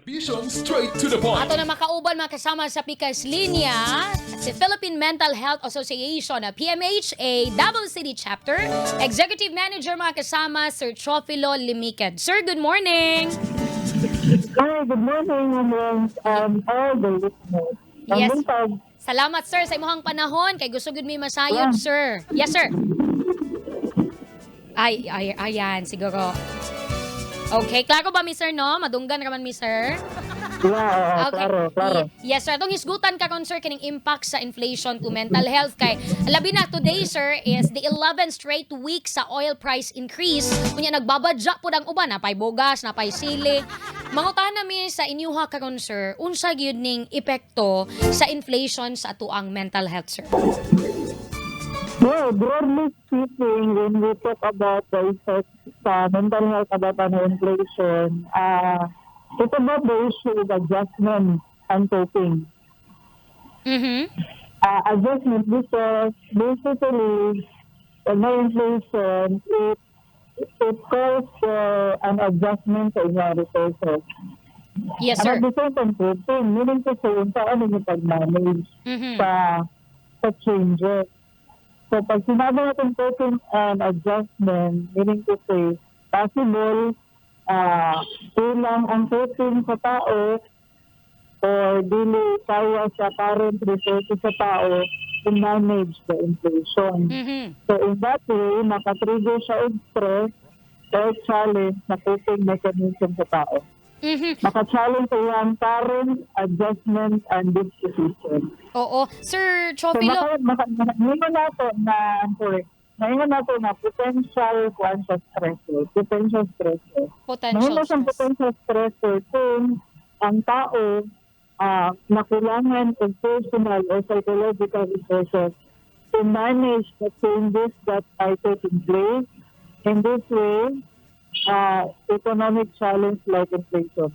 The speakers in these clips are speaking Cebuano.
Vision straight to the point. Ato na makauban, mga kasama sa Pikas Linya, si Philippine Mental Health Association, PMHA, Davao City Chapter, Executive Manager, mga kasama, Sir Teofilo Limiked. Sir, good morning! Hi, good morning, Ma'am and all the listeners. Yes. Ang buntag. Salamat, sir, sa imong panahon kay gusto gud mi masayod, sir. Yes, sir. Ay, ay, ayan, siguro. Okay, klaro ba mi, sir, no? Madunggan raman mi, sir? Yeah, oo, klaro, klaro. Yes, sir. Atong hisgutan karon, sir, kining impact sa inflation to mental health kay labi na today, sir, is the 11th straight week sa oil price increase. Unya nagbabadya pud ang uban, napay bugas, napay sili. Mangutana mi sa inyuha karon, sir, unsa gyud ning epekto sa inflation sa atoang mental health, sir? Well, broadly speaking, when we talk about the effects sa mental health about an inflation, it's about the issue of adjustment and coping. Adjustment because basically, when may inflation, it calls for an adjustment sa inyong resources. Yes, And sir. at the same time, coping, meaning to say, unsa ano yung pag-manage sa changes. So, pag sinabi natin coping and adjustment, meaning to say, possible, kulang ang coping sa tao or dili kaya sa current resources sa tao to manage the inflation. So, in that way, makatrigger siya og stress or challenge na coping mechanism sa tao. Maka-challenge sa iyang current adjustment and disposition. Oo. Sir So, Teofilo, maka, nato na, sorry, maingon nato na potential kuan sa stressor, potential stressor. Potential Mahimo siyang stress. Potential stressor kung ang tao nakulangan og personal or psychological resources to manage the changes that are taking place. In this way, economic challenge like inflation.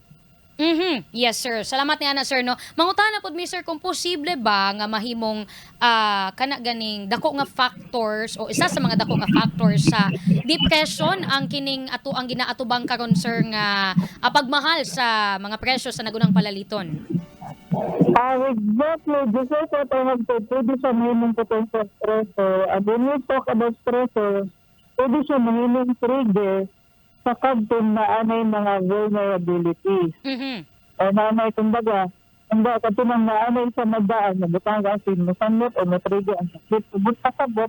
Yes, sir. Salamat ni ana, sir, no. Mangutana pud mi, sir, kung posible ba nga mahimong kana ganing dako nga factors o isa sa mga dako nga factors sa depression ang kining ato ang ginaatubang karon, sir, nga pagmahal sa mga presyo sa nagunang palaliton. Exactly. Just like what I have said, pwede siya mahimong potential stressor. And when we talk about stressor, pwede siya mahimong trigger sa kadtong na anay mga vulnerabilities. O naanay, kumbaga, kadtong naanay sa madaan, nabutang ka asin, mosamot o motrigger ang sakit. Ubot pasabot,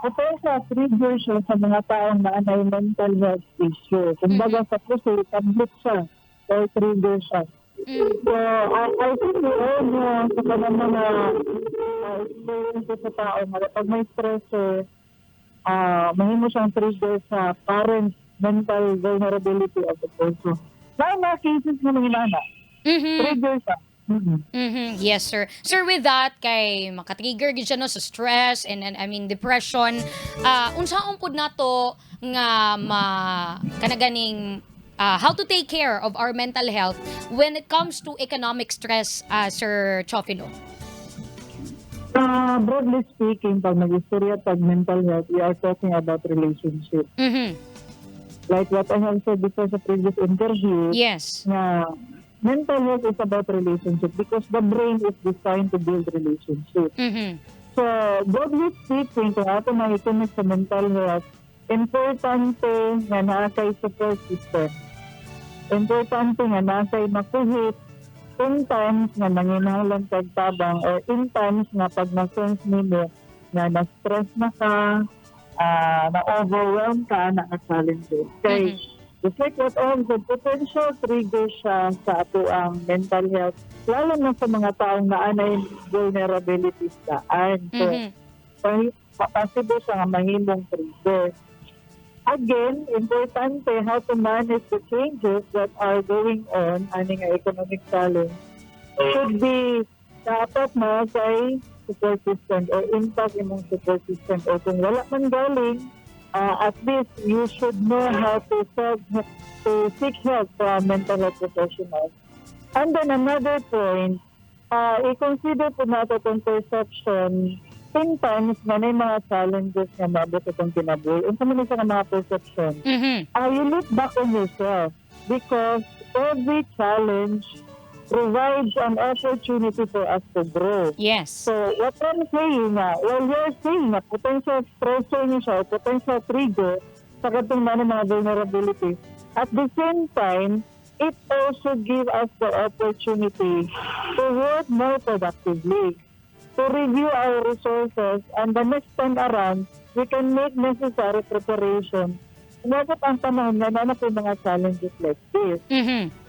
potential trigger siya sa mga taong naanay mental health issue. Kumbaga, sa puso, tablet siya or trigger siya. So, I think we all know sa kanang mga experiences sa tao nga pag may stressor, mahimo siyang trigger sa parent mental vulnerability of the person. May mga cases na mga inana. Trigger siya. Yes, sir. Sir, with that, kay makatrigger gid siya, no, sa stress and I mean depression. Unsaon pud nato nga ma kana ganing how to take care of our mental health when it comes to economic stress, Sir Teofilo? Broadly speaking, pag nag-istorya pag mental health, we are talking about relationship. Like what I have said before sa previous interview, na mental health is about relationship because the brain is designed to build relationship. So, broadly speaking, kung ato ma-connect sa mental health, importante nga naa kay support system. Importante nga naa kay makuhit in times nga nanginahanglan kag tabang or in times nga pag na-sense nimo nga na-stress na ka, na-overwhelm ka, na challenges. Kay, just like what I have said, potential trigger siya sa ato ang mental health, lalo na sa mga taong naanay vulnerabilities daan. So, possible siya nga mahimong trigger. Again, importante how to manage the changes that are going on ani nga economic challenge should be dapat na kay support system or impact imong support system or kung wala man galing, at least you should know how to seek help from mental health professionals. And then another point, i-consider po nato itong perception sometimes na may mga challenges nga maabot itong kinabuhi. Unsa man sa mga perception? You look back on yourself. Because every challenge provides an opportunity for us to grow. So, what I'm saying nga, while you're saying na potential stressor niya siya, o potential trigger sa katong mga vulnerabilities, at the same time, it also gives us the opportunity to work more productively, to review our resources, and the next time around, we can make necessary preparation. Umabot ang panahon na na po mga challenges like this.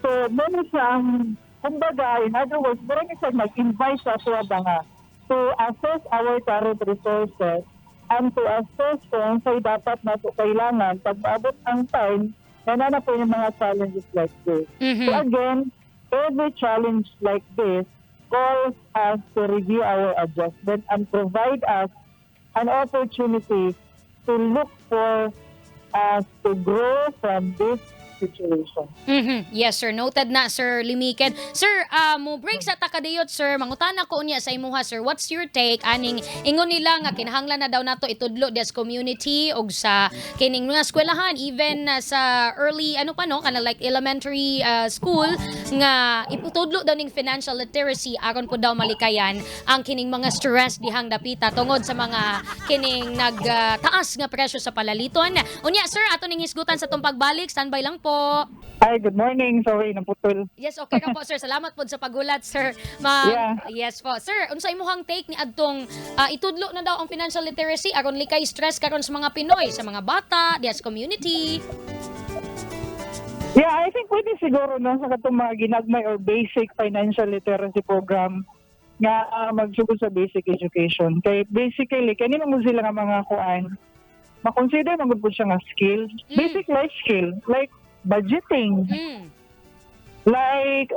So, meron siya ang, kumbaga, in other words, meron siya mag-invite siya siya ba nga to assess our current resources and to assess kung sa'y dapat na ito kailangan pag maabot ang time na na po yung mga challenges like this. So again, every challenge like this calls us to review our adjustment and provide us an opportunity to look for us to grow from this situation. Yes, sir. Noted na, Sir Limiked. Sir, mo break sa takadiyot, sir. Mangutana ko unya sa imuha, sir. What's your take aning ingon nila nga kinahanglan na daw nato itudlo des community og sa kining mga eskwelahan, even sa early ano pa, no, kana like elementary school, nga iputudlo daw ning financial literacy aron po daw malikayan ang kining mga stress dihang dapita tungod sa mga kining nagtaas nga presyo sa palaliton? Unya, sir, ato ning hisgutan sa tong pagbalik. Standby lang po. Hi, good morning. Sorry, naputol. Yes, okay ka po, sir. Salamat po sa pagulat, sir. Ma Yes po. Sir, unsa imong take ni adtong itudlo na daw ang financial literacy aron likay stress karon sa mga Pinoy, sa mga bata, diya sa community? Yeah, I think pwede siguro, no, sa katong mga ginagmay or basic financial literacy program nga magsugod sa basic education. Kay basically kani man sila nga mga kuan, makonsider man gud po siya nga skill, basic life skill like budgeting, like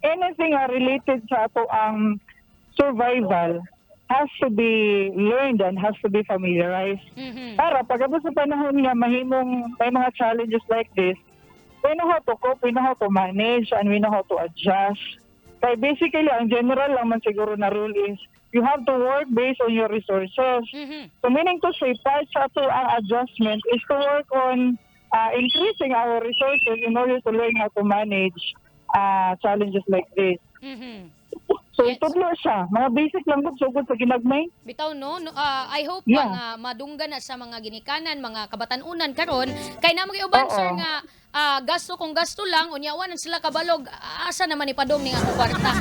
anything related sa ato ang survival has to be learned and has to be familiarized para pag abot sa panahon nga mahimong may mga challenges like this, we know how to cope, we know how to manage, and we know how to adjust. Kaya basically, ang general lang man siguro na rule is, you have to work based on your resources. So meaning to say, part sa ato ang adjustment is to work on increasing our resources in order to learn how to manage challenges like this. So itudlo siya. Mga basic lang gud, sugod sa ginagmay. Bitaw, no, I hope nga madunggan na sa mga ginikanan, mga kabatanunan karon kay na mga uban, sir, nga gasto kung gasto lang, unya wa sila kabalog asa naman ipadong ning ako kwarta.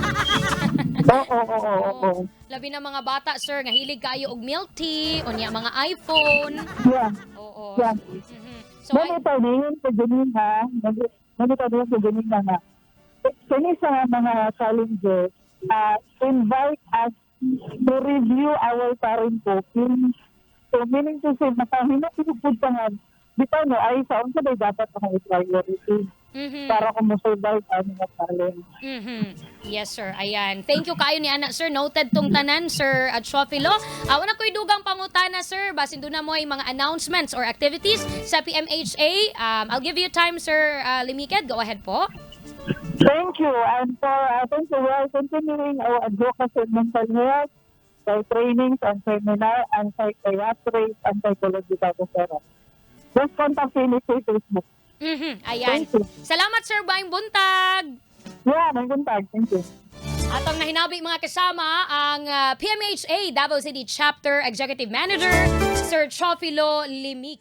Oo. Labi na mga bata, sir, nga hilig kaayo og milk tea, unya mga iPhone. Oo. So Mao tayo ngayon sa ganina, mao tayo sa ganina nga. Kani sa mga challenges, invite us to review our current coping. So meaning to say, makahinot pud pa nga, bitaw no, ay sa unsa bay dapat ang priority para kung mo-survive ang mga challenge. Yes, sir. Ayan. Thank you kaayo ni ana, sir. Noted tong tanan, Sir Chofilo. Wala ko'y dugang pangutana, sir. Basin duna mo ay mga announcements or activities sa PMHA. I'll give you time, Sir Limiked. Go ahead po. Thank you. And for thank you. We are continuing our advocacy on mental health by trainings and seminar and psychiatric and psychological referral. Just contact me sa Facebook. Ayan. Thank you. Salamat, sir. Maayong buntag. Yeah, maayong buntag. Thank you. Atong nahinabi, mga kasama, ang PMHA Davao City Chapter Executive Manager, Sir Chofilo Limik.